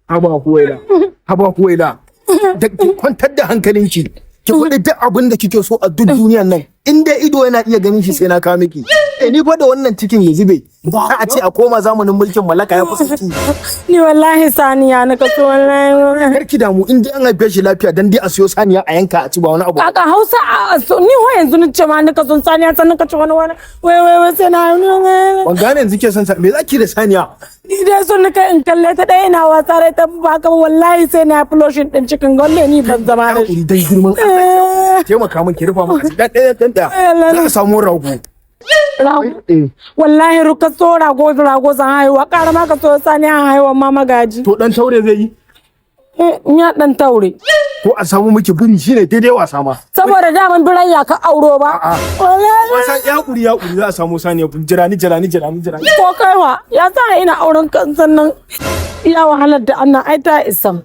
Haba Huwaila, haba Huwaila. Da ki kwantar da hankalinki. Ki faɗi duk abin da kike so a duk duniyan nan. In dai ido yana iya ganin shi, sai na kawo miki. Eh, ni fa da wannan cikin ya zube. Za a ce a koma zamanin mulkin mallaka ya fi sauki. Ni wallahi saniya na kaso, wallahi. Kar ki damu, in dai an haife shi lafiya, dan dai a siyo saniya a yanka a ci, ba wani abu. Kaka Hausa a so ni ho yanzu ni ce ma ni ka son saniya, sannan ka ce wani wani wai wai wai sai na. Ban gane yanzu ke son sa, me zaki da saniya? Ni dai son ni kai in kalle ta ɗaya ina wasa rai ta, ba ka wallahi sai na flushing din cikin golle, ni ban zama da shi. Hakuri, dan girman Allah. Taimaka min ki rufa min asiri. Dan ɗaya dan ɗaya. Za a samu rago. Rago? Eh. Wallahi ruka so rago, rago zan haihuwa, ƙara ma ka so saniya haihuwa ma magaji. To, dan taure zai yi? Eh, ya dan taure. Ko a samu miki biri, shine daidai wasa ma. Saboda daman birayya ka auro ba. A'a. Wallahi. Wasa ya kuri, ya kuri, za a samu saniya. Jira ni, jira ni, jira ni, jira ni. Ko kaiwa ya sa ina auren kan, sannan iya wahalar da annan ai ta isa.